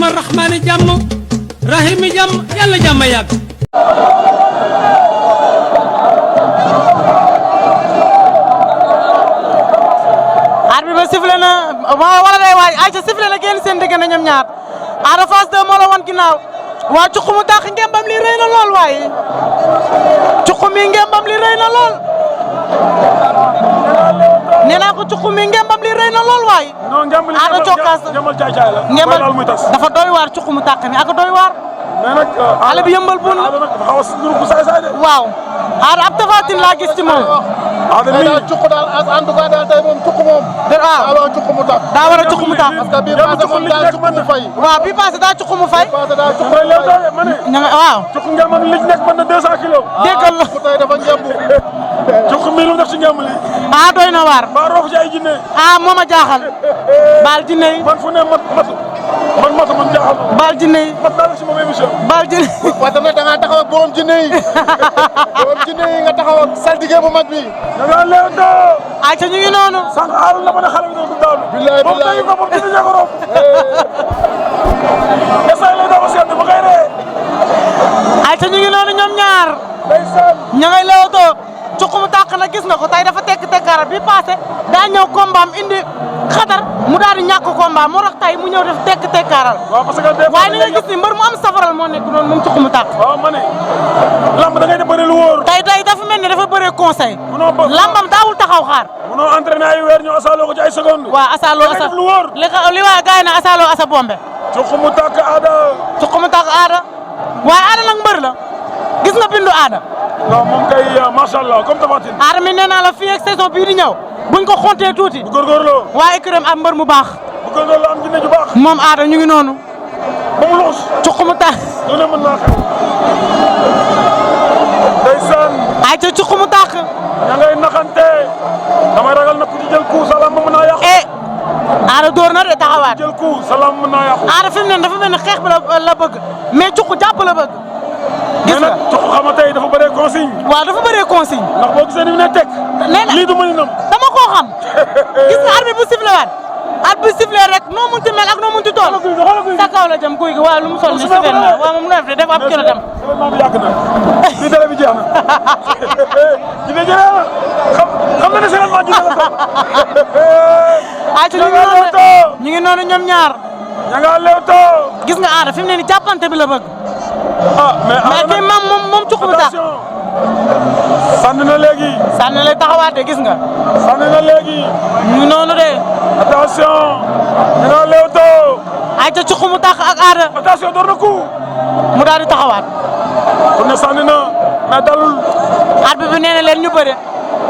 allahumma rahmaani jàmm rahimi jàmm yàlla jàmm yàgg. arbitre bi sifflé na wala day waaj ayca sifflé na génn seen diggante ñoom ñaar Ada Fass 2 moo la wan ginnaaw waa cuq mu dàq ngembam li rëy na lool waaye cuq mi ngembam li rëy na lool nee naa ko cuq mi ngembam li rëy na lool waaye. non ngemb li Ada cokkaas ngemal caay-caay la. ngembal daal muy tas. dafa doy waar cuq mu dàq mi ak doy waar. mais nag xale bi yëmbal buun la. Ada nag dafa xaw a nuru bu saay-saay de. waaw Ada ab tafatin laa gis ci moom. Ada mi daal cuq daal en tout cas daal tey moom cuq moom. daa war a cuq mu tàkk. daa war a cuq mu tàkk. parce que bii passé moom daa cuq mu fay. waaw bii passé daa cuq mu fay. passé daa cuq mu mooy léew fay. doole ma ne. ña nga waaw. cuq ngembam li ci nekk mën na 200 kilos. déggal la cuq tey dafa ngemb. cuq mi lu mu def ci ngemb li. ah doy na waar. ba roof ci ay jinne. ah moo ma jaaxal. baal jinne yi. man fu ne matu man jaaxal ma. baal jinne yi. man daal ci moom émission. baal jinne waaye tamit da ngaa taxaw ak borom jinne yi. borom jinne yi nga taxaw ak saltige bu mag bi. da ngaa léew doo. ayca ñu ngi noonu. sànq aaru la ma ne xale bi doo ko daanu. billaay moom billaay tey ko moom dina ñàkk a roof. essai lay daw a seetlu ba koy ree. ayca ñu ngi noonu ñoom ñaar. ndeysaan. ña ngay leewtoo cuq mu tàq na gis nga ko tey dafa tekk tekkaaral bi passé daa ñëw combat am indi xatar mu daal di ñàkk combat moo tax tey mu ñëw def tekk tekkaaral. waaw parce que des fois waaye ni nga gis ni mbër mu am safaral moo nekk noonu moom cuq mu tàq. waaw ma ne. lamb da ngay def bëri lu wóor. tey dafa mel ni dafa bëree conseil. munoo ba lambam daawul taxaw xaar. munoo entraîné ay weer ñoo asaaloo ko ci ay secondes. waaw asaaloo da ngay asa def lu wóor. li waa gars yi na asaaloo asa bombe. cuq mu tàkk Ada. cuq mu tàq Ada waaye Ada nag mbër la gis nga bindu Ada. non moom kay macha allah comme Tapha Tine. Ada mi nee naa la fii ak saison bii di ñëw buñ ko xontee tuuti. bu góorgóorloo. waaye këram am mbër mu baax. bu góorgóorloo am jinne ju baax. moom Ada ñu ngi noonu. ba mu luxus. cuq mu tàq. lu ne mën naa xew. ndeysaan. ay ca cuq mu tàq. ña ngay naxante. damay ragal na ku ci jël coup salaam mën naa yàqu. Ada door na de taxawaat. jël coup salaam mën naa yàqu. Ada fi mu ne dafa mel ni xeex bi la bëgg mais cuq jàpp la bëgg. gis mais nga nag cuq xam nga tey dafa bëree consigne. waaw dafa bëree consigne. ndax boo gisee ni mu ne teg. nee na lii du mëninam. dama koo xam. gis nga arbitre bu sifflé waat. arbitre bu sifflé rek noo munti mel ak noo munti toll. sa kaw la jëm guy gi waaw lu mu sol ni sifflé na waaw moom def de def ab kilo dem. événement bi yàgg na. fii télé bi jeex na. dina jëlee la. xam na ne seulement dina la sax. ay ca ñu ngi noonu ñoom ñaar. ña ngaa leewtoo. gis nga Ada fi mu ne ni jàppante bi la bëgg. ah mais kii moom cuq mu tàq. sànni na léegi. sànni lay taxawaat de gis nga. sànni na léegi. ñu ngi noonu de. attention. ña ngaa leewtoo. ay ca cuq mu tàq ak Ada. attention door na coup. mu daal di taxawaat. ku ne sànni na mais dalul. arbitre bi nee na leen ñu bëre.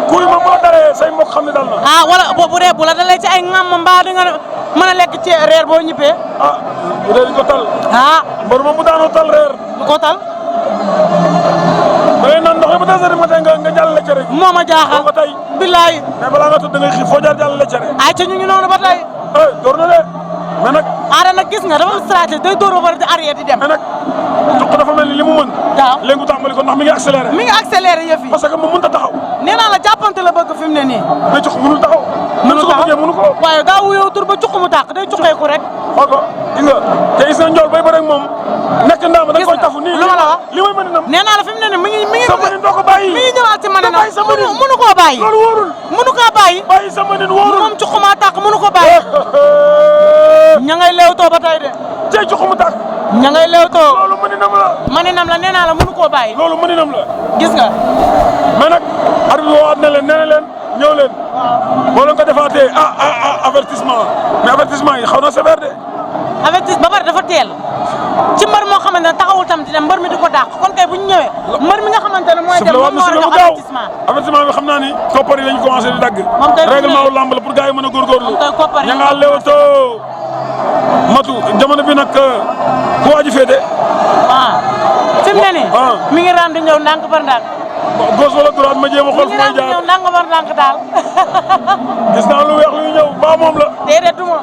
coup yi moom bu la dalee say mbokk xam ne dal na. ah wala bu dee bu la dalee ci ay ŋam mbaa di nga mën a lekk ci reer boo ñibbee. ah bu dee di ko tal. ah mbër moom bu daanoo tal reer. du ko tal. da ngay naan ndox mi ba 2 heures du matin nga jàll lecce rek. moo ma jaaxal boo ko tey. billaay. mais balaa nga tudd da ngay xiif foo jaar jàll lecce rek. ay ca ñu ngi noonu ba tey. door na de mais nag. Ada nag gis nga dafa am stratégie day door ba pare di arrière di dem. mais nag cuq dafa mel ni li mu mën. waaw léegi mu tàmbali ko ndax mi ngi accéléré. mi ngi accéléré yëf yi. parce que moom mënut a taxaw. nee naa la jàppante la bëgg fi mu ne nii. mais cuq mënul taxaw. mënu su ko bëggee mënu ko. waaye daa wuyoo tur ba cuq mu tàq day cuqeeku rek. xool ko gis nga te gis nga njool bay bëre ak moom nekk ndaama da nga koy tafu nii. lu ma la wax li may mën nam. nee naa la fi mu ne nii mi ngi sa mënin doo ko bàyyi. mi ngi ñëwaat ci mën bàyyi sa mënin mënu koo bàyyi. loolu wóorul. mënu koo bàyyi. bàyyi sa mënin wóorul. moom cuq maa tàq mënu ko bàyyi. ña ngay leewtoo ba tey de. tey cuq mu tàkk. ña ngay leewtoo. loolu mëninam la. mëninam la nee naa la mënu koo bàyyi. loolu mëninam la. gis nga. mais nag arbitre bi woowaat na leen nee na leen ñëw leen. boo leen ko defaatee avertissement mais avertissement yi xaw na sévère de. avertissement ba pare dafa teel ci mbër moo xamante ne taxawul tam di dem mbër mi di ko dàq kon kay bu ñu ñëwee mbër mi nga xamante ne mooy dem moom moo war a jox avertissement. avertissement bi xam naa ni koppar yi lañ commencé di dagg. moom kay règlement wu lamb la pour gars yi mën a góorgóorlu. moom kay koppar yi ña ngaa leewtoo matu jamono bi nag ku waaju féete. waaw fi mu ne nii. mi ngi raam di ñëw ndànk par ndànk. gauche wala droite ma jéem a xool fu may jaar ñëw ndànk par ndànk daal. gis naa lu weex luy ñëw ba moom la. déedéet du ma.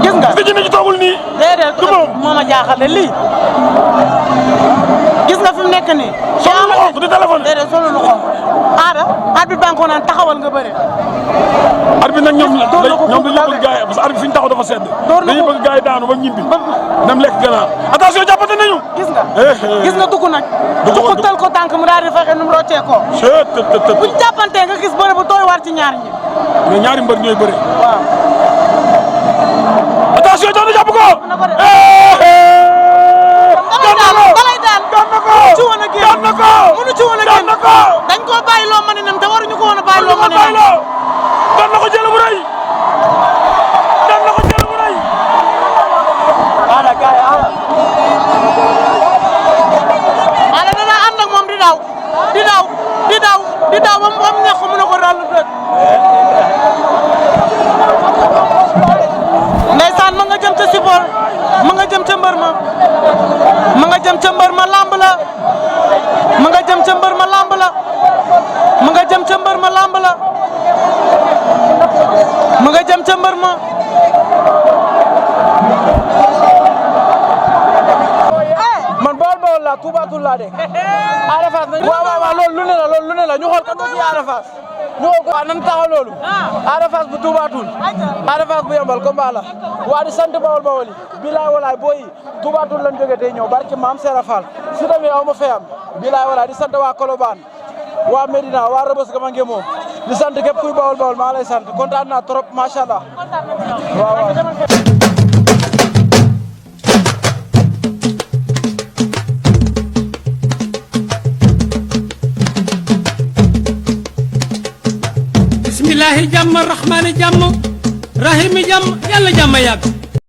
gis nga. gis nga ci toogul nii. déedéet du moom moo ma jaaxal de lii. gis nga fi mu nekk nekk nii. solo lu xonk du téléphone. déedéet solo lu xonk. Ada arbitre baa ngi ko naan taxawal nga bëre. arbitre nag ñoom dañuy bëgg gars yi parce que arbitre fi ñu taxaw dafa sedd. dañuy bëgg gars yi daanu ba ñibbi. dem lekk gannaaw attention jàppante nañu. gis nga dugg nag. dugg tël ko tànk mu daal di fexe nu mu roccee ko. buñ jàppantee nga gis bëre bu tooy war ci ñaar ñi. mais ñaari mbër ñooy bëre. waaw. attention jox na jàpp ko. dalay daan daan na ko ci woon a génn daan na ko mënu ci woon a génn dañ koo bàyyi loo mën a nem te waruñu ko woon a bàyyi loo mën a nem daan na ko jël bu rëy daan na ko jël bu rëy Ada dana ànd ak moom di daw ba mu neex ko mën a ko ràllu dëj ndeysaan ma nga jëm ca sipol ma nga jëm ca mbër ma ma nga jëm ca mbër ma lamb la ma nga jëm ca mbër ma lamb la ma nga jëm ca mbër ma lamb la ma nga jëm ca mbër ma man Bawol laa Toubatoul laa de Ada Fass nañ waaw loolu lu ne la ñu xool kan moo ci Ada Fass ñu xool ko nan taxaw loolu Ada Fass bu Toubatoul Ada Fass bu Yeumbeul combat la waa di sant Bawol yi bilaay walaay booy Toubatoul lañ jógee tey ñëw barke maam Serap Fall si tamit aw ma fayam bilaay walaay di sant waa Colobane waa Medina waa Rebeuss Gama Ngémo di sant képp kuy Bawol maa lay sant kontaan naa trop macha allah waaw bismillahi jàmm rahmaani jàmm rahimi jàmm yàlla jàmm yàgg